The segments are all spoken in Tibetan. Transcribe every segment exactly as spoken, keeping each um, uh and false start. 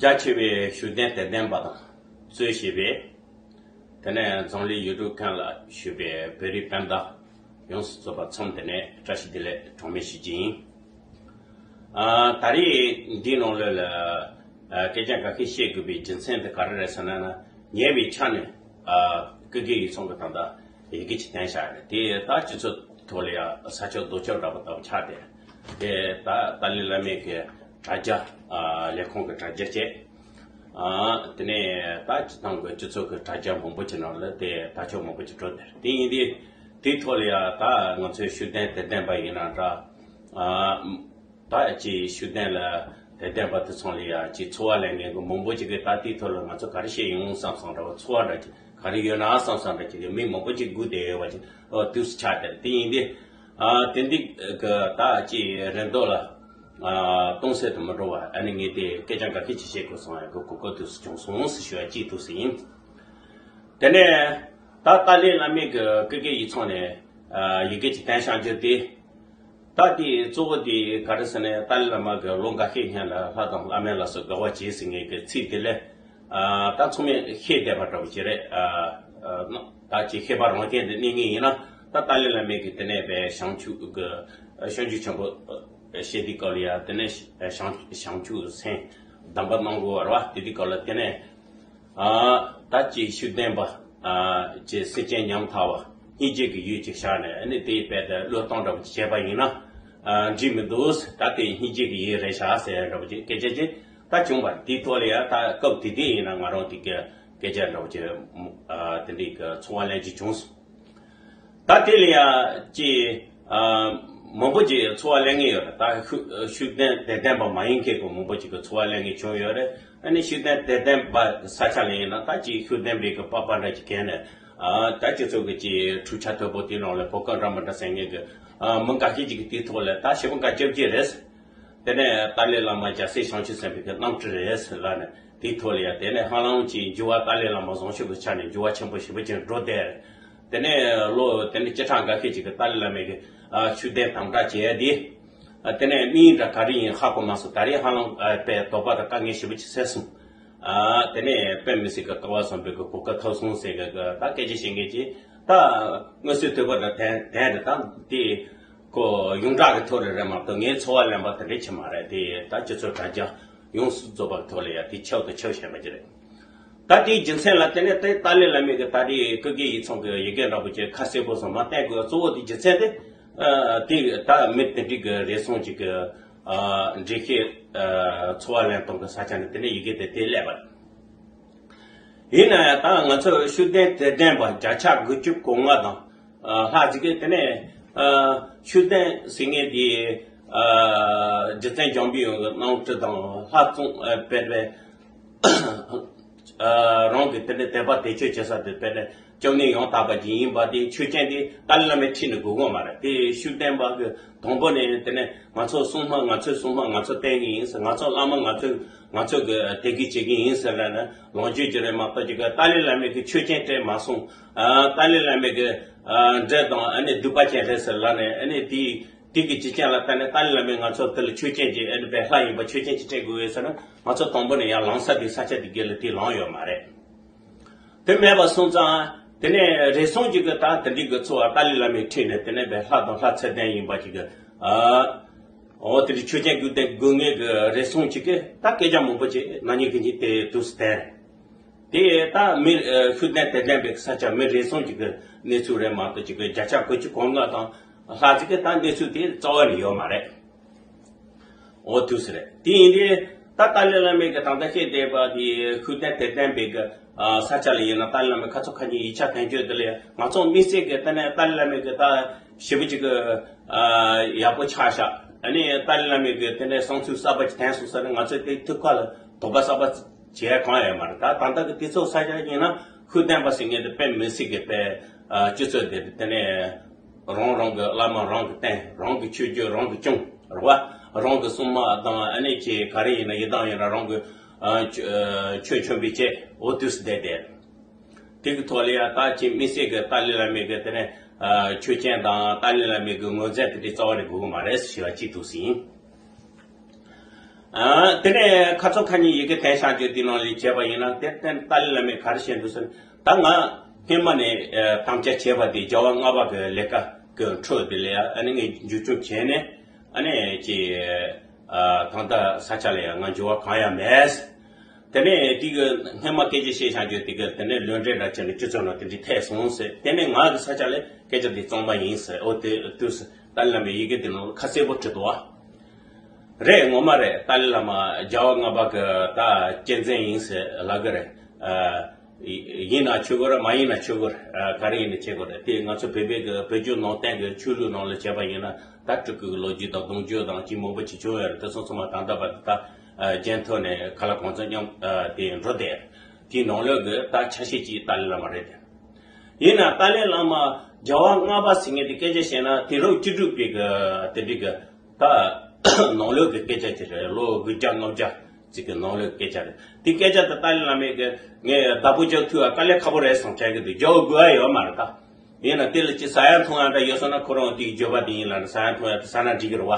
རྒྱ་ཆེ་བའི་ཤུགས་ལྡན་དད་ལྡན་པ་དང་གཙོས་བྱས་པའི། དེ་ནས་འཛམ་གླིང་ཡུལ་གྲུ་ཁག་ལ་བཞུགས་པའི་བོད་རིགས་སྤུན་ཟླ་ཡོངས་སུ་རྫོགས་པ་ཚང་དེ་ནས་བཀྲ་ཤིས་བདེ་ལེགས་གྲངས་མེད་ཞུ་རྒྱུ་ཡིན། ཨ། ད་རེས་འདིའི་ནང་ལོགས་ལ། ཨ། སྐད་ཆ་འགའ་ཤས་བཤད་དགོས་པའི་རྒྱུ་མཚན་དེ་ག་རེ་རེད་ཟེར་ན། ན་ཉེ་བའི་ཆར་ནས། ཨ། སྐུ་སྒེར་ཡིག་ཚང་གི་ད་ལྟ་ཡི་གེ་ཅིག་བཏོན་བཞག་རེད། དེ་ད་སྤྱི་ཚོགས་ཐོག་ལ་ཡང་ས་ཕྱོགས་རྡོ་ཁྱབ་འདྲ་པོ་ལྟ་བུ་ཆགས་ཏེ། དེ་ད་ཏཱ་ལའི་བླ་མའི་གི་དྲ་རྒྱ། ཨ། ལས་ཁུངས་ཀྱི་དྲ་རྒྱ་བཅས། ཨ། དེ་ནས་ད་སྤྱི་བཏང་གི་སྤྱི་ཚོགས་ཀྱི་དྲ་རྒྱ་མང་པོ་ཅིག་ནང་ལ་དེ་དར་ལྕོག་མང་པོ་ཅིག་འགྲོ་དེ་རེད། དེ་ཡིན་དུས་དེའི་ཐོག་ལ་ཡང་ད་ང་ཚོའི་ཤུགས་ལྡན་དད་ལྡན་པ་ཡིན་ན་འདྲ། ཨ། ད་ཅིག་ཤུགས་ལྡན་ལ་དད་ལྡན་པ་དེ་ཚོ་ལ་ཡང་ཅིག་ཚོར་བ་ལེན་མཁན་གྱི་མང་པོ་ཅིག་གིས་ད་དེའི་ཐོག་ལ་ང་ཚོ་ག་རེ་བཤད་ཡོང་བསམ་བསམ་འདྲ་བོ། ཚོར་བ་འདྲ་ཅིག་ག་རེ་ཡོད་ན་བསམ་བསམ་འདྲ་ཅིག་གིས་མི་མང་པོ་ཅིག་སྒུག་བསྡད་ཡོད་པ་ཅིག། ཨོ། དུས་སུ་ཆགས་དེ་རེད། དེ་ཡིན་དུས། ཨ། དེ་འདི་གི་ད་ཅིག་རིང་ཐོག་ལ། ཨ། གཏོང་ཟད་དུ་མི་འགྲོ་བ། ཨ་ནི་ངས་དེ་སྐད་ཆ་འགའ་ཤས་ཅིག་བཤད་དགོས་སོང་། ཡང་གི་གོ་སྐབས་དུས་སུ་བྱུང་སོང་ཟེར་ཞུ་བ་གཅིག་འདུག་ཟེར་ཡིན། དེ་ནས་ད་ཏཱ་ལའི་བླ་མའི་གི་སྐུ་སྒེར་ཡིག་ཚང་ནས། ཨ། ཡི་གེ་ཅིག་བཏོན་བཞག་རྒྱུ་དེ། ད་དེ་གཙོ་བོ་དེ་ག་རེ་ཟེར་ན། ཏཱ་ལའི་བླ་མ་གིས་ལོ་འགའ་ཤས་སྔོན་ལ་ལྷ་དང་བླ་མའི་ལགས་སུ་དགའ་བ་བྱས་ཟེར་མཁན་གྱི་ཚིག་དེ་ལས། ཨ། ད་ཚང་མས་ཤེས་བསྡད་པ་འདྲ་བོ་ཅིག་རེད། ཨ། ཨ། ད་ཅིག་ཤེས་པ་རང་སྟེང་དུ་གནས་ངེས་ཡིན་ན། ད་ཏཱ་ལའི་བླ་མས་ཀྱི་དེ་ནས་པའི་བྱང་ཆུབ་ཀྱི་སྤྱོད་འཇུག་ཆེན་པོ་བཤད་དུས་སྐབས་ལ་ཡང་། དེ་ནས་བྱང་བྱང་ཆུབ་སེམས་གདམས་པ་གནང་དགོས་པ་རེད་པ། དེ་དུས་སྐབས་ལ་དེ་ནས། ཨ། ད་ཅིག་ཤུགས་ལྡན་པ། ཨ། ཅིག་སེམས་ཅན་ཉམ་ཐག་པ་སྙིང་རྗེ་གི་ཡུལ་ཅིག་བཞག་ནས། ཨ་ནི་དེའི་དཔེ་དེ་བློས་གཏོང་འདྲ་བོ་ཅིག་བྱས་པ་ཡིན་ན། ཨ། འགྲིག་མི་འདུག། ད་དེ་སྙིང་རྗེ་གི་ཡུལ་རེད་བཞག་ཟེར་འདྲ་བོ་ཅིག་སྐད་ཆ་ཅིག་ད་བྱུང་བ་རེད། དེའི་ཐོག་ལ་ཡང་ད་སྐབས་དེ་དུས་ཡིན་ན་ང་རང་དེ་གི་སྐད་ཆ་འདྲ་བོ་ཅིག། ཨ། དེ་འདྲའི་གི་ཚོར་བ་ལེན་རྒྱུ་བྱུང་སོང་། ད་དེ་ལ་ཡང་ཅིག། ཨ། མང་པོ་ཅིག་ཚོར་བ་ལེན་མཁན་ཡོད་རེད། ད་ཤུགས་ཤུགས་ལྡན་དད་ལྡན་པ་མ་ཡིན་མཁན་གྱི་མང་པོ་ཅིག་གིས་ཚོར་བ་ལེན་མཁན་བྱུང་ཡོད་རེད། ཨ་ནི་ཤུགས་ལྡན་དད་ལྡན་པ་ས་ཆ་ལ་ཡིན་ན། ད་ཅིག་ཤུགས་ལྡན་པའི་གི་པགས་པ་འདྲ་ཅིག་གྱོན་ནས། ཨ། ད་སྤྱི་ཚོགས་ཀྱི་ཅིག་འཕྲུལ་ཆས་མཐོ་པོ་དེའི་ནང་ལ་གོ་སྐབས་འདྲ་མི་འདྲ་ཟེར་མཁན་གྱི། ཨ། མི་འགའ་ཤས་ཅིག་གིས་དེའི་ཐོག་ལ་ད་ཞེ་པོ་འགའ་སྐྱབས་རྗེ་རེད། དེ་ནས་ཏཱ་ལའི་བླ་མ་རྒྱལ་སྲས་བྱང་ཆུབ་སེམས་དཔའི་གི་རྣམ་སྤྲུལ་རེད་ཟེར་ལབ་ནས། དེའི་ཐོག་ལ་ཡང་དེ་ནས་ཧ་ལམ་ཅིག་འགྱུར་བ་ཏཱ་ལའི་བླ་མ་བཟང་ཤོས་ཀྱི་ཆ་ནས་འགྱུར་བ་ཆེན་པོ་ཞེ་པོ་ཅིག་འགྲོ་བསྡད། དེ་ནས་ལོ་དེ་ནས་བཅུ་ཕྲག་འགའ་ཤས་ཅིག་གིས་ཏཱ་ལའི་བླ་མའི་གི། ཨ། ཤུགས་ལྡན་དམ་དྲག་བྱས་ཏེ། ཨ། དེ་ནས་དམིགས་ཡུལ་འདྲ་ག་རེ་ཡིན་ཧ་གོ་མ་སོང་། ད་རེས་ཧ་ལམ། ཨ། དཔེ་དོགས་པ་དང་དཀའ་ངལ་ཞེ་པོ་ཅིག་སེལ་སོང་། ཨ། དེ་ནས་དཔེ་མི་སྲིད་ཀྱི་སྐལ་བ་བཟང་པོའི་གི་གོ་སྐབས་ཐོབ་སོང་ཟེར་གི་གི་ད་སྐད་ཆ་བཤད་མཁན་ཅིག་ད་མངོན་གསལ་དོད་པོ་འདྲ་དེ་དེ་རེད། ད་དེ་ཁོ་ཡོངས་གྲགས་ཀྱི་ཐོག་ལ་རེད་མ་གཏོགས་ངའི་ཚོར་བ་ལེན་པ་དེ་འདྲ་ཅིག་མ་རེད། དེ་ད་སྤྱི་ཚོགས་དྲ་རྒྱ་ཡོངས་སུ་རྫོགས་པ་གི་ཐོག་ལ་ཡང་དེ་ཁྱབ་དང་ཁྱབ་བཞིན་པ་ཅིག་རེད། ད་དེའི་རྒྱུ་མཚན་ལ་བརྟེན་ནས་དེ་ཏཱ་ལའི་བླ་མའི་གི་ད་རེས་སྐུ་སྒེར་ཡིག་ཚང་གི་ཡི་གེ་འདྲ་པོ་ཅིག་ཁ་གསལ་པོ་ཙམ་མ་བསྟན་དགོས། གཙོ་བོ་དེ་རྒྱུ་མཚན་དེ། ཨ། དེ་ད་མི་དེ་འདྲའི་གི་རེ་ཟུང་ཅིག་གི། ཨ། འགྲེལ་བཤད། ཨ། ཚོར་བ་ལེན་སྟངས་གི་ས་ཆ་ནས་དེ་ནས་ཡི་གེ་དེ་དེ་སླེབས་པ་རེད། ཡིན་ན་ཡང་ད་ང་ཚོ་ཤུགས་ལྡན་དད་ལྡན་པ་བརྒྱ་ཆ་དགུ་བཅུ་གོ་ལྔ་དང་། ཨ། ལྷག་ཅིག་གིས་དེ་ནས། ཨ། ཤུགས་ལྡན་ཟེར་མཁན་དེ། ཨ། རྗེ་བཙུན་འཇམ་པའི་དབྱངས་ཀྱི་རྣམ་སྤྲུལ་དང་། ལྷ་བཙུན། ཨ། དཔེར་ན། ཨ། རང་གི་དེ་ནས་དད་པ་དད་གཅོད་བྱེད་ས་དེ། དཔེར་ན་སྐྱབས་གནས་ཡང་དག་པ་ཅིག་ཡིན་པ་དེ། ཆོས་ཅན་དེ་ཏཱ་ལའི་བླ་མས་ཁྲིད་ནས་དགོས་དགོས་མ་རེད། དེ་ཤུགས་ལྡན་པ་གི་དང་པོ་ནས་དེ་ནས་ང་ཚོ་སྲུང་མ། ང་ཚོའི་སྲུང་མ་ང་ཚོ་བསྟེན་གི་ཡིན་ཟེར། ང་ཚོ་བླ་མ། ང་ཚོ་ང་ཚོ་གི་དད་གུས་བྱེད་ཀྱི་ཡིན་ཟེར་ལབ་ནས་ལོངས་སྤྱོད་ཀྱི་རེད་མ་གཏོགས། ཅིག་གི་ཏཱ་ལའི་བླ་མས་གི་ཆོས་ཅན་སྤྲད་མ་སོང་། ཨ། ཏཱ་ལའི་བླ་མས་གི། ཨ། འདྲེ་དང་། ཨ་ནི་སྡིག་པ་ཅན་རེད་ཟེར་ལབ་ནས། ཨ་ནི་དེ་དེ་གི་རྒྱུ་རྐྱེན་ལ་བརྟེན་ནས་ཏཱ་ལའི་བླ་མས་ང་ཚོ་དེ་ལ་ཆོས་ཅན་ཅིག། ཨ་ནི་དཔེ་ལྷ་ཡིན་པ་ཆོས་ཅན་ཅིག་སྤྲད་དགོས་ཟེར་ན། ང་ཚོ་དང་པོ་ནས་ཡར་ལངས་ས་དེ། ས་ཆ་དེ་གི་ལ་དེ་ལངས་ཡོད་མ་རེད། དེ་མེད་པ་སོང་ཙང་། དེ་ནས་རེ་ཟུང་ཅིག་གིས་ད་དེ་འདྲའི་གི་ཚོར་བ། ཏཱ་ལའི་བླ་མས་ཁྲིད་ནས་དེ་ནས་དཔེ་ལྷ་དང་ལྷ་ཚད་ལྡན་ཡིན་པ་ཅིག་གི། ཨ། འོ། དེ་འདྲའི་ཆོས་ཅན་དགོས་དེ་དགོས་ངེས་གི་རེ་ཟུང་ཅིག་གིས་ད་སྐད་ཆ་མང་པོ་ཅིག་ནག་ཉེས་ཀྱི་ཉེས་དེ་དུས་སུ་བསྟན། དེ་ད་མི། ཨ། ཤུགས་ལྡན་དད་ལྡན་པའི་ས་ཆ་མི་རེ་ཟུང་ཅིག་གི་གནས་ཚུལ་རེད་མ་གཏོགས། ཅིག་གི་བརྒྱ་ཆ་དགུ་བཅུ་གོ་ལྔ་དང་ལྷག་ཅིག་གིས་ད་གནས་ཚུལ་དེ་རྩ་བ་ནས་ཡོད་མ་རེད། འོ། དུས་སུ་རེད། དེ་ཡིན་དུས་ད་ཏཱ་ལའི་བླ་མས་གི་ད་ལྟ་བཤད་བསྡད་པ་དེ་ཤུགས་ལྡན་དད་ལྡན་པའི་གི། ཨ། ས་ཆ་ལ་ཡིན་ན། ཏཱ་ལའི་བླ་མས་ཁ་ཚོ་ཁ་ཉིན་ཡིག་ཆ་གན་བརྗོད་དེ་ལ་ང་ཚོ་དམིགས་བསལ་གི་དེ་ནས་ཏཱ་ལའི་བླ་མས་གི་ད་ཞེ་པོ་ཅིག་གི། ཨ། ཡག་པོ་ཆགས་ཤག། ཨ་ནི་ཏཱ་ལའི་བླ་མས་གི་དེ་ནས་བསམ་ཚུལ་གསར་པ་ཅིག་བཏོན་སོང་ཟེར་ན། ང་ཚོས་དེ་ཐུགས་ཁ་ལ་དོགས་པ་གསར་པ་བྱེད་ཡ་གང་ཡང་ཡོད་མ་རེད། ད་ད་ལྟ་གི་དུས་ཚོད་ས་ཆ་ཡིན་ན་ཤུགས་ལྡན་པ་ཟེར་མཁན་དེ་དཔེ་མི་སྲིད་གི་དཔེ། ཨ། སྤྱི་ཚོགས་དེ་དེ་ནས། རང་རང་གི་བླ་མ་རང་གིས་བསྟེན། རང་གི་ཆོས་བརྒྱུད་རང་གིས་སྐྱོང་། རེད་བ། རང་གི་སྲུང་མ་དང་། ཨ་ནི་ཅིག་ག་རེ་ཡིན་ན། ཡི་དམ་ཡིན་ན་རང་གིས། ཨ། ཆོས་ཆོས་འཆམ་པའི་བྱེད། འོ། དུས་སུ་བསྡད་དེ། དེ་གི་ཐོག་ལ་ཡ་ད་ཅིག་དམིགས་བསལ་གི་ཏཱ་ལའི་བླ་མའི་གི་དེ་ནས། ཨ། ཆོས་ཅན་དང་ཏཱ་ལའི་བླ་མའི་གི་ངོས་འཛིན་དེ་འདྲའི་རྩ་བ་ནས་དགོས་གི་མ་རེད་ཞེས་པ་གཅིག་འདུག་ཟིན། ཨ། དེ་ནས་ཁ་ཚོན་ཁ་ཉིན་ཡི་གེ་འཐེན་བཞག་རྒྱུ་དེ་ནང་ལས་བྱས་པ་ཡིན་ན། དེ་ལྟར་ཏཱ་ལའི་བླ་མས་ག་རེ་བཤད་འདུག་ཟེར་ན། ད་ང་སྔོན་མ་ནས་ཨ་དམ་བཅའ་བྱས་པ་དེ་རྒྱལ་བ་ལྔ་པ་གི་ལས་ཀ་གི་འཕྲོ་དེ་ལ་ཡ་ཨ་ནི་ངས་འཇུ་སྐྱོང་བྱས་ནས། ཨ་ནི་ཅི་ཨ་ད་ལྟ་ས་ཆ་ལ་ཡ་ང་འགྱུར་བ་གང་ཡང་མེད། དེ་ནས་དེ་གི་སྔོན་མ་སྐད་ཆ་བཤད་བཞག་རྒྱུ་དེ་གི་དེ་ནས་ལུང་འདྲེན་འདྲ་བྱས་ནས་སྤྱི་ཚོགས་ནང་དེ་འདྲ་ཐེབས་སོང་ཟེར། དེ་ནས་ང་གི་ས་ཆ་ལ་སྐད་ཆ་དེ་བརྩམས་པ་ཡིན་ཟེར། འོ་དེ་དུས་སུ་ཏཱ་ལའི་བླ་མས་ཡི་གེ་དེ་ནང་ལ་ཁ་གསལ་པོ་བྲིས་འདུག་བ། རེད། ངོ་མ་རེད། ཏཱ་ལའི་བླ་མ་རྒྱལ་བ་ལྔ་པ་གི་ད་གཅན་གཟན་ཡིན་ཟེར་ལབ་གི་རེད། ཨ། ཡིན་ན་ཆོག་གི་རེད། མ་ཡིན་ན་ཆོག་གི་རེད། ཨ། ག་རེ་ཡིན་ན་བྱེད་དགོས་རེད། དེ་ང་ཚོ་བོད་པའི་གི་བོད་བརྒྱུད་ནང་བསྟན་གི་ཆོས་ལུགས་ནང་ལ་བྱས་པ་ཡིན་ན། ད་སྤྲུལ་སྐུ་གི་ལོ་རྒྱུས་དང་གདུང་རྒྱུད་དང་ཅི་མང་པོ་ཅིག་བྱུང་ཡོད་རེད། དེ་ཚོ་ཚང་མ་ད་ལྟ་བར་དུ་ད་ཨ་རྒྱན་ཐོག་ནས་ཁ་ལག་གང་ཚང་མཉམ་ཨ་དེ་འགྲོ་བསྡད་རེད། དེའི་ནང་ལོགས་གི་ད་ཆ་ཤས་ཅིག་ཏཱ་ལའི་བླ་མ་རེད་དེ། ཡིན་ན་ཏཱ་ལའི་བླ་མ་རྒྱལ་བ་ལྔ་པ་ཟེར་མཁན་དེ་སྐད་ཆ་བཤད་ན། དུས་རབས་བཅུ་དྲུག་པའི་གི་དེ་འདྲའི་གི་ད་ནང་ལོགས་ཀྱི་སྐད་ཆ་ཅིག་རེད། ལོ་དགུ་བརྒྱ་ལྔ་བརྒྱ་ཅིག་གི་ནང་ལོགས་ཀྱི་སྐད་ཆ་རེད། དེ་སྐད་ཆ་དེ་ཏཱ་ལའི་བླ་མས་གི་ངས་བདག་པོ་རྒྱག་ཐུབ་པ་དཀའ་ལས་ཁག་པོ་རེད་བསམ་བྱས་གི་འདུག་རྒྱག་དགོས་ཡ་ཡོད་མ་རེད་ད། ཡིན་ན་དེ་ལ་ཅིག་ཟ་ཡ་འཐུང་ཡ་འདྲ་ཡོད་སོང་ན། ཁོ་རང་དེའི་འགྱོད་པ་དེ་ཡིན་ལ་ཟ་ཡ་འཐུང་ཡ་དེ་ཟ་ན་འགྲིག་གི་རེད་བ།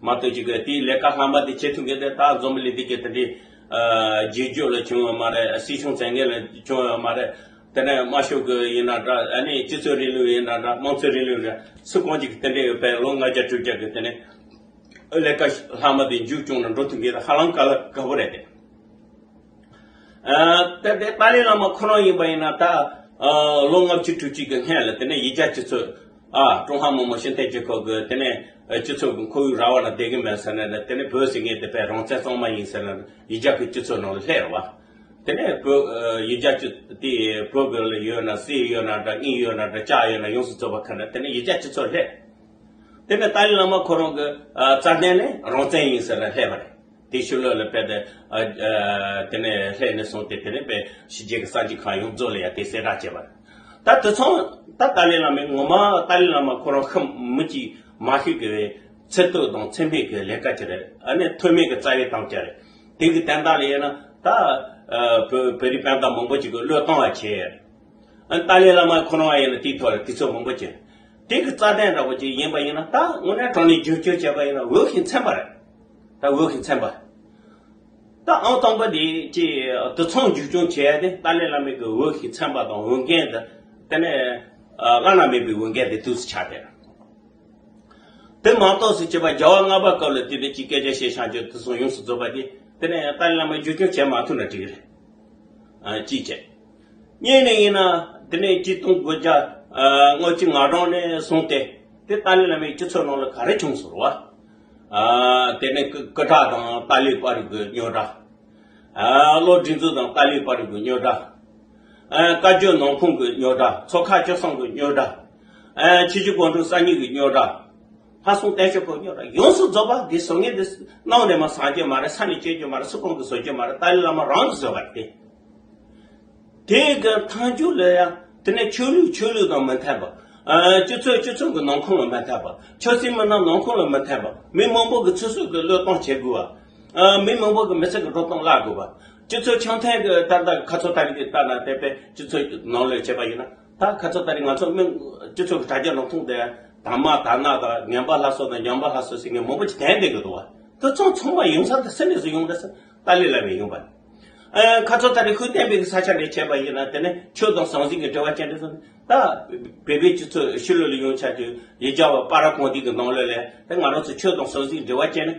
མ་གཏོགས་ཅིག་གི་དེའི་ལས་ཀ་ལྷག་མ་དེ་བྱེད་ཐུབ་མཁན་དེ་ད་འཛམ་བུ་གླིང་འདི་གི་དེ་འདྲའི་ཨ་རྗེས་འཇུག་ལ་བྱུང་ཡོད་མ་རེད། སྲིད་སྐྱོང་མཛད་མཁན་ལ་བྱུང་ཡོད་མ་རེད། དེ་ནས་དམར་ཤོག་གི་ཡིན་ན་འདྲ། ཨ་ནི་སྤྱི་ཚོགས་རིང་ལུགས་ཡིན་ན་འདྲ། དམངས་གཙོའི་རིང་ལུགས་རེད། སུ་གང་ཅིག་གི་དེ་འདྲའི་ཡོད་པའི་ལོ་ལྔ་བརྒྱ་དྲུག་བརྒྱ་གི་དེ་ནས་ལས་ཀ་ལྷག་མ་དེ་མཇུག་སྐྱོང་ནས་འགྲོ་ཐུབ་མཁན་དེ་ཧ་ལམ་དཀའ་ལས་ཁག་པོ་རེད་དེ། ཨ། ད་དེ་ཏཱ་ལའི་བླ་མ་ཁོ་རང་ཡིན་པ་ཡིན་ན། ད་ཨ་ལོ་ལྔ་བཅུ་དྲུག་ཅུ་གི་སྔན་ལ་དེ་ནས་ཡིག་བརྒྱ་སྤྱི་ཚོགས། ཨ། ཀྲུང་ཧྭ་མི་དམངས་སྤྱི་མཐུན་རྒྱལ་ཁབ་ཀྱི་དེ་ནས་ཨ་སྤྱི་ཚོགས་ཀྱི་ཁོར་ཡུག་ར་བ་ན་བསྡད་ཀྱི་མེད་ཟེར་ནས། དེ་ནས་བོད་ཟེར་མཁན་དེ་དཔེ་རང་བཙན་གཙང་མ་ཡིན་ཟེར་ནས་ཡིག་བརྒྱ་གི་སྤྱི་ཚོགས་ནང་ལ་སླེབས་རེད་བ། དེ་ནས་བོད་ཨ་ཡིག་བརྒྱ་སྤྱི་དེ་བོད་ཀྱི་ལ་ཡོད་ན། གསེར་ཡོད་ན་འདྲ། དངུལ་ཡོད་ན་འདྲ། ལྕགས་ཡོད་ན། ཡོངས་སུ་རྫོགས་པ་ཁ་ནས་དེ་ནས་ཡིག་བརྒྱ་སྤྱི་ཚོགས་སླེབས། དེ་ནས་ཏཱ་ལའི་བླ་མ་ཁོ་རང་གི་ཨ་རྩ་དོན་ནི་རང་བཙན་ཡིན་ཟེར་ནས་སླེབས་པ་རེད། དེ་ཕྱི་ལོགས་ལ་དཔེ་དེ་ཨ་ཨ་དེ་ནས་སླེབས་ནས་བཟུང་སྟེ། དེ་ནས་དཔེ་ཕྱི་རྒྱལ་གྱི་གསར་འགྱུར་ཁང་ཡོངས་རྫོགས་ལ་ཡ་དེ་གསལ་བསྒྲགས་བྱས་པ་རེད། ད་དེ་ཚང་ད་ཏཱ་ལའི་བླ་མའི་ངོ་མ་ཏཱ་ལའི་བླ་མ་ཁོ་རང་ཁ་མི་གཅིག་མ་ཤེས་གི་ཚེ་སྟོད་དང་ཚེ་འཕེལ་གི་ལས་ཀ་ཅིག་རེད། ཨ་ནི་ཐོན་མེད་གི་རྩ་བའི་དམ་བཅའ་རེད། དེ་གི་དོན་དག་ལ་ཡིན་ན་ད་ཨ་བོད་བོད་རིགས་སྤུན་ཟླ་མང་པོ་ཅིག་གི་བློས་གཏོང་བ་བྱས། ཨ་ནི་ཏཱ་ལའི་བླ་མ་ཁོ་རང་ཡིན་ན་དེའི་ཐོག་ལ་དུས་ཚོད་མང་པོ་བྱས། དེ་གི་རྩ་དོན་འདྲ་པོ་ཅིག་ཡིན་པ་ཡིན་ན། ད་དངོས་གནས་དྲང་གནས་བསྒྱུར་བཅོས་བྱས་པ་ཡིན་ན་འོས་ཤིང་འཚམས་པ་རེད། ད་འོས་ཤིང་འཚམས་པ། ད་ཨང་དང་པོ་དེ་ཅིག་དེ་ཚང་བསྒྱུར་བཅོས་བྱས་ཏེ། ཏཱ་ལའི་བླ་མའི་གི་འོས་ཤིང་འཚམས་པ་དང་འོས་འགན་དེ་དེ་ནས་ཨ་བླ་ན་མེད་པའི་འོས་འགན་དེ་དུས་སུ་ཆགས་བསྡད། དེ་མ་གཏོགས་སུ་བྱས་པ་རྒྱལ་བ་ལྔ་པ་སྐབས་ལ་དེ་འདྲ་ཅིག་སྐད་ཆ་བཤད་བཞག་རྒྱུ་དེ་ཚོ་ཡོངས་སུ་རྫོགས་པ་དེ། དེ་ནས་ཏཱ་ལའི་བླ་མ་བསྒྱུར་བཅོས་བྱས་མ་ཐུབ་ན་འགྲིག་གི་རེད། ཨ་གཅིག་བྱས། གཉིས་ནས་ཡིན་ན། དེ་ནས་ཆིག་སྟོང་དགུ་བརྒྱ་ཨ་ལྔ་བཅུ་ང་གྲངས་ནས་བཟུང་སྟེ། དེ་ཏཱ་ལའི་བླ་མའི་སྤྱི་ཚོགས་ནང་ལ་ག་རེ་བྱུང་སོང་བ། ཨ་དེ་ནས་སྐུ་སྐུ་དྲག་དང་ཏཱ་ལའི་པར་རིས་ཀྱི་རྙོག་དྲ། ཨ་བློ་སྒྲིག་འཛུགས་དང་ཏཱ་ལའི་པར་རིས་ཀྱི་རྙོག་དྲ། ཨ་བཀའ་བརྒྱུད་ནང་ཁུངས་ཀྱི་རྙོག་དྲ། ཚོགས་ཁག་བཅུ་གསུམ་གྱི་རྙོག་དྲ། ཨ་ཆོས་བརྒྱུད་གང་དྲུག་གསར་རྙིང་གི་རྙོག་དྲ། ལྷ་སྲུང་བརྟན་བཞུགས་ཀྱི་རྙོག་དྲ། ཡོངས་སུ་རྫོགས་པ་འདི་བཟོ་མཁན་འདི་གནམ་ནས་མར་ཟག་རྒྱུ་མ་རེད། ས་ནས་སྐྱེ་རྒྱུ་མ་རེད། སུ་གང་གིས་བཟོ་རྒྱུ་མ་རེད། ཏཱ་ལའི་བླ་མ་རང་གིས་བཟོས་པ་རེད་དེ། དེ་གི་མཐའ་མཇུག་ལ་ཡང་དེ་ནས་ཆོས་ལུགས་ཆོས་ལུགས་དང་མི་མཐུན་པ། ཨ་སྤྱི་ཚོགས་སྤྱི་ཚོགས་ཀྱི་ནང་ཁོངས་ལ་མི་མཐུན་པ། ཆབ་སྲིད་མི་སྣ་ནང་ཁོངས་ལ་མི་མཐུན་པ། མི་མང་པོ་གི་ཚེ་སྲོག་གི་བློས་གཏོང་བྱེད་དགོས་པ། ཨ་མི་མང་པོ་གི་མི་ཚེ་གི་འགྲོ་སྟངས་བརླག་དགོས་པ། སྤྱི་ཚོགས་འཆམ་མཐུན་གྱི་ད་ལྟ་ཁ་ཚོན་ད་རེས་དེ་ལྟ་ན། དེ་དཔེ་སྤྱི་ཚོགས་ནང་ལ་བྱས་པ་ཡིན་ན། ད་ཁ་ཚོན་ད་རེས་ང་ཚོ་མི་སྤྱི་ཚོགས་ཀྱི་དྲ་རྒྱ་ནང་ཐོག་དེ་དར་མ་དར་ནག་དང་ངན་པ་སླར་གསོ་དང་ཉམས་པ་སླར་གསོ་ཟེར་མཁན་མང་པོ་ཅིག་བསྟན་བསྡད་ཀྱི་འདུག་བ། དེ་ཚོ་ཚང་མ་ཡོང་ས་དེ་སུ་ནས་སུ་ཡོང་དེ་ཟེར། ཏཱ་ལའི་བླ་མས་ཡོང་པ། ཨ་ཁ་ཚོན་ད་རེས་ཤུགས་ལྡན་པའི་ས་ཆ་ནས་བྱས་པ་ཡིན་ན། དེ་ནས་ཆོས་དང་ཟང་ཟིང་གི་འབྲེལ་བ་ཅན་དེ་ཚོ་ནི། ད་བོད་པའི་སྤྱི་ཚོགས་ཕྱི་ལོགས་ལ་ཡོང་ཆ་དུས་ཡིག་བརྒྱ་པ་པར་ར་གང་དེ་གི་ནང་ལོགས་ལ་དེ་ང་རང་ཚོ་ཆོས་དང་ཟང་ཟིང་འབྲེལ་བ་ཅན་ནི།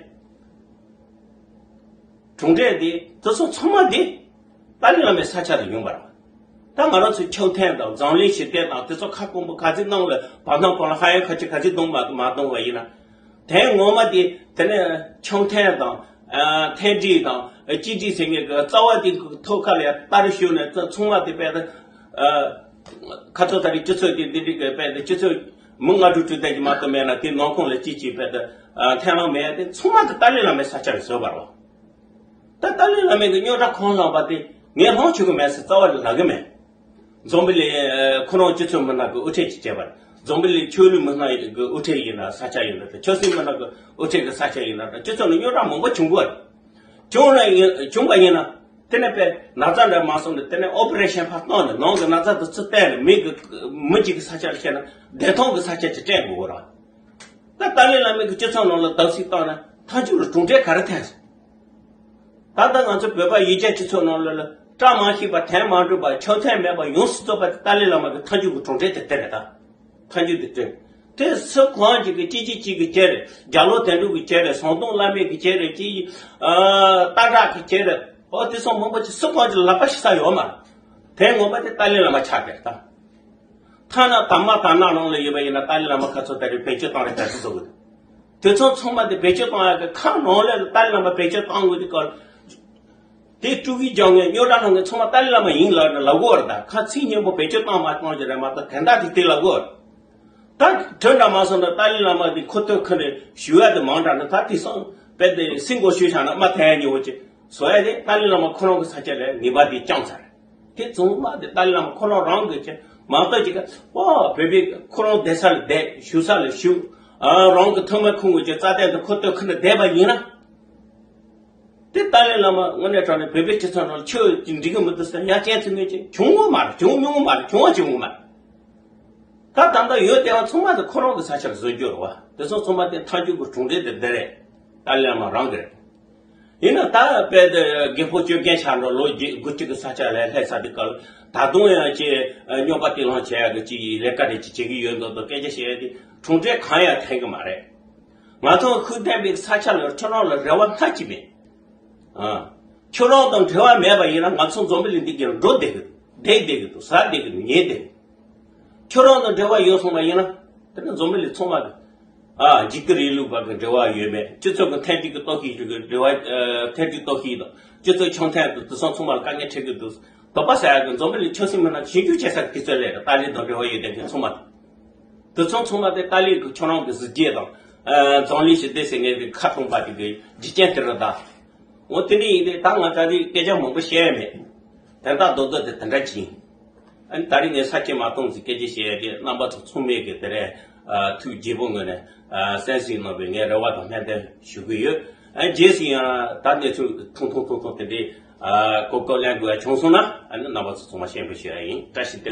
གྲུབ་འབྲས་འདི་དེ་ཚོ་ཚང་མ་འདི་ཏཱ་ལའི་བླ་མའི་ས་ཆ་ལ་ཡོང་བ་རེད། ད་ང་རང་ཚོའི་འཆམ་མཐུན་དང་འཛམ་གླིང་ཞི་བདེ་དང་དེ་ཚོ་ཁ་སྐོང་པོ་ག་ཚོད་གནང་ལ་བར་སྣང་གང་ལ་ཧ་ཡང་ཁ་ཆེ་ག་ཚོད་གཏོང་མ་མ་གཏོང་བ་ཡིན་ན། དོན་ངོ་མ་དེ་དེ་ནས་འཆམ་མཐུན་དང་ཨ་མཐུན་སྒྲིལ་དང་གཅིག་སྒྲིལ་ཟེར་མཁན་གྱི་རྩ་བ་དེ་ཐོག་ཁ་ལ་ཡ་ལྟར་ཞུགས་ནས་ཚང་མ་དེ་དཔེ་ད་ཨ་ཁ་ཚོན་ད་རེས་སྤྱི་ཚོགས་དེ་འདི་འདྲའི་གི་དཔེ་ད་སྤྱི་ཚོགས་མི་ལྔ་དྲུག་དྲུག་དེ་གི་མ་གཏོགས་མེད་ན། དེ་ནང་ཁོངས་ལ་གཅིག་གཅིག་དཔེ་ད་ཨ་མཐུན་ལམ་མེད་དེ། ཚང་མ་གི་ཏཱ་ལའི་བླ་མའི་ས་ཆ་ལ་བཟོས་པ་རེད། ད་ཏཱ་ལའི་བླ་མའི་གི་རྙོག་དྲ་གང་ལངས་པ་དེ་ངས་ལངས་ཆོག་གི་མེད་ཟེར་རྩ་བ་ལ་ལབ་གི་མེད། འཛམ་བུ་གླིང་ཁོ་རང་སྤྱི་ཚོགས་མི་སྣ་གི་དབུ་ཁྲིད་ཅིག་བྱས་པ་རེད། འཛམ་བུ་གླིང་ཆོས་ལུགས་མི་སྣ་གི་དབུ་ཁྲིད་ཡིན་ན་ས་ཆ་ཡིན་ན་དང་། ཆབ་སྲིད་མི་སྣ་གི་དབུ་ཁྲིད་ཀྱི་ས་ཆ་ཡིན་ན་དང་། སྤྱི་ཚོགས་ནང་རྙོག་དྲ་མང་པོ་བྱུང་གི་རེད། བྱུང་ན་ཡིན་བྱུང་པ་ཡིན་ན། དེ་ནས་དཔེ་ན་ཚ་འདྲ་མ་སོང་ནས་དེ་ནས་ཨོ་པ་རེ་ཤན་ཕར་བཏང་ནས་ནང་གི་ན་ཚ་དེ་ཚུར་བཏོན་ནས་མི་གི་མི་གཅིག་གི་ས་ཆ་ལ་བཤད་ན་བདེ་ཐང་གི་ས་ཆ་ཅིག་སྤྲད་དགོས་ར། ད་ཏཱ་ལའི་བླ་མའི་གི་སྤྱི་ཚོགས་ནང་ལ་བརྡབ་གསིག་བཏང་ན་མཐའ་མཇུག་ལ་གྲུབ་འབྲས་ག་རེ་ཐོན་སོང་། ད་ལྟ་ང་ཚོ་བོད་པ་ཡུལ་གྱར་སྤྱི་ཚོགས་ནང་ལོགས་ལ་བཀྲ་མ་ཤིས་པ་དོན་མ་འགྲུབ་པ་ཆོག་ཐེངས་མེད་པ་ཡོངས་སུ་རྫོགས་པ་དེ་ཏཱ་ལའི་བླ་མ་གི་མཐའ་མཇུག་གི་གྲུབ་འབྲས་དེ་དེ་རེད་ད། མཐའ་མཇུག་དེ་དྲན། དེ་སུ་གང་ཅིག་གི་སྐྱིད་སྐྱིད་སྐྱིད་ཀྱི་ཅེ་རེད། རྒྱ་ལོ་དོན་གྲུབ་ཀྱི་ཅེ་རེད། ཟམ་གདོང་བླ་མའི་གི་ཅེ་རེད། ཅི་ཨ་སྟག་བྲག་གི་ཅེ་རེད། ཨོ་དེ་ཚོ་མང་པོ་ཅིག་སུ་གང་ཅིག་ལག་པ་ཤི་ས་ཡོད་མ་རེད། དེ་ངོ་མ་དེ་ཏཱ་ལའི་བླ་མ་ཆགས་པ་རེད་ད། ཐ་ན་དར་མ་དར་ནག་ནང་ལ་ཡོད་པ་ཡིན་ན་ཏཱ་ལའི་བླ་མ་ཁ་ཚོ་ད་རེས་བེད་སྤྱོད་བཏང་རེད་ད་ཟེར་གི་འདུག་དེ་ཚོ་ཚང་མ་དེ་བེད་སྤྱོད་བཏང་ཡག་གི་ཁ་ནང་ལ་ཏཱ་ལའི་བླ་མ་བེད་སྤྱོད་བཏང་དགོས་དེ་ག་དེ་ཀྲུའུ་ཝེ་རྒྱག་མཁན་རྙོག་དྲ་སློང་མཁན་ཚང་མ་ཏཱ་ལའི་བླ་མ་ཡིན་ལབ་ནས་ལབ་དགོས་རེད་ད། ཁ་ཚིག་སྙན་པོ་བེད་སྤྱོད་བཏང་མ་བཏང་ཅི་རེད་མ་གཏོགས་དོན་དག་དེ་དེ་ལབ་དགོས་རེད། ད་དོན་འདྲ་མ་སོང་ན་ཏཱ་ལའི་བླ་མ་དེ་ཁོ་ཐོད་ཁ་ནས་ཞུ་ཡ་དེ་མང་དྲགས་ནས་ད་དེང་སང་དཔེ་དེ་སྲིད་འགོ་ཞུས་བཞག་ན་མ་ཐལ་ཡ་ཉེ་བོ་ཅིག་བཟོ་ཡ་དེ་ཏཱ་ལའི་བླ་མ་ཁོ་རང་གི་ས་ཆ་ལ་ངེས་པ་དེ་བཅངས་ཚར། དེ་ཚང་མ་དེ་ཏཱ་ལའི་བླ་མ་ཁོ་རང་རང་གི་ཅིག་མ་གཏོགས་ཅིག་ག་ཨོ་བོད་པའི་ཁོ་རང་བསྡད་ས་ལ་བསྡད། བཞུགས་ས་ལ་བཞུགས། ཨ་རང་གི་ཐུགས་སྨོན་འཁུར་དགོས་ཀྱི་རྩ་དོན་དེ་ཁོ་ཐོད་ཁ་ནས་བསྡད་པ་ཡིན་ན། དེ་ཏཱ་ལའི་བླ་མ་དངོས་གནས་དྲང་གནས་བོད་པའི་སྤྱི་ཚོགས་ནང་ཆོས་ཀྱི་འགྲིག་གི་མི་འདུག་ཟེར་ཡ་རྐྱེན་ཚིག་ངན་ཅིག་བྱུང་ཡོད་མ་རེད། བྱུང་མྱོང་མ་རེད། བྱུང་བ་བྱུང་མ་རེད། ད་ད་ལྟ་ཡོད་བསྡད་པ་ཚང་མ་དེ་ཁོ་རང་གི་ས་ཆར་བཟོ་རྒྱུ་རེད་བ། དེ་ཚོ་ཚང་མ་དེ་མཐའ་མཇུག་གི་གྲུབ་འབྲས་དེ་འདི་རེད། ཏཱ་ལའི་བླ་མ་རང་གི་རེད། ཡིན་ན་ད་དཔེ་དེ་རྒད་པོ་སྤྱོད་མཁན་ཆགས་འགྲོ་ལོ་བརྒྱད་དགུ་གཅིག་གི་ས་ཆ་ལ་སླེབས་ཚར་དུས་སྐབས་ད་དུང་ཡང་ཅེ་རྙོག་པ་དེ་ལང་བྱེད་ཡག་གི་ཅིག་ལས་ཀ་རེ་ཅིག་བྱེད་ཀྱི་ཡོད་མདོག་མདོག་སྐད་ཆ་བཤད་ཡ་དེ་གྲུབ་འབྲས་གང་ཡང་ཐོན་གི་མ་རེད། ང་ཚོ་ཤུགས་ལྡན་པའི་ས་ཆ་ལ་ཁྱོད་རང་ལ་རེ་བ་སྣ་གཅིག་མེད། ཨ། ཁྱོད་རང་དང་འབྲེལ་བ་མེད་པ་ཡིན་ན་ང་ཚོ་འཛམ་བུ་གླིང་འདི་གི་འགྲོ་བསྡད་གི་འདུག་བསྡད་བསྡད་གི་འདུག་ཟ་བསྡད་གི་འདུག་ཉལ་བསྡད་གི་འདུག་ཁྱོད་རང་དང་འབྲེལ་བ་ཡོད་སོང་བ་ཡིན་ན་དེ་ནི་འཛམ་བུ་གླིང་ཚང་མ་གི་ཨ་འཇིགས་སྐུལ་རིང་ལུགས་བར་གི་འབྲེལ་བ་ཡོད་མེད། སྤྱི་ཚོགས་ཀྱི་མཐུན་སྒྲིལ་གྱི་གཏོར་བཤིག་གི་འབྲེལ་བ། ཨ་མཐུན་སྒྲིལ་གཏོར་བཤིག་དང་སྤྱི་ཚོགས་འཆམ་མཐུན་དང་དེ་ཚོ་ཚང་མ་ལ་དཀའ་ངལ་འཕྲད་གི་འདུག་དོགས་པ་ཟ་ཡ་གི་འཛམ་བུ་གླིང་ཆབ་སྲིད་མི་སྣ་ཞིབ་འཇུག་བྱེད་ས་གི་དུས་ཚོད་སླེབས་རེད། ཏཱ་ལའི་དང་འབྲེལ་བ་ཡོད་མཁན་གི་ཚང་མ་དེ་ཚོ་ཚང་མ་དེ་ཏཱ་ལའི་གི་ཁྱོད་རང་གི་གཟི་བརྗིད་དང་། ཨ་འཛམ་གླིང་ཞི་བདེ་ཟེར་མཁན་གི་ཁ་སྟོང་པ་དེ་གི་རྒྱུ་རྐྱེན་དེ་རེད་ད། འོ་དེ་འདྲ་ཡིན་དུས་ད་ང་ད་རེས་སྐད་ཆ་མང་པོ་བཤད་ཡ་མེད། དོན་དག་རྡོག་རྡོག་དེ་དེ་འདྲ་ཅིག་ཡིན། ཨ་ནི་ད་རེས་ངས་ས་ཆེན་མ་གཏོང་ཟིག་སྐད་ཆ་བཤད་ཡ་དེ་རྣམ་པ་ཚོ་ཚང་མས་གི་དེ་རེད། ཨ་ཐུགས་དགྱེས་པོ་ངོས་ནས་ཨ་གསན་གཟིགས་གནང་བའི་ངས་རེ་བ་དང་སྨོན་འདུན་ཞུ་གི་ཡོད། ཨ་རྗེས་སུ་ཡང་ད་གནས་ཚུལ་ཐུང་ཐུང་ཐུང་ཐུང་དེ་འདྲའི་ཨ་གོ་སྐབས་ལེན་དགོས་ཡ་བྱུང་སོང་ན་ཨ་ནི་རྣམ་པ་ཚོ་ཚང་མ་ཤེས་པ་ཞུ་ཡ་ཡིན། བཀྲ་ཤིས་བདེ་ལེགས།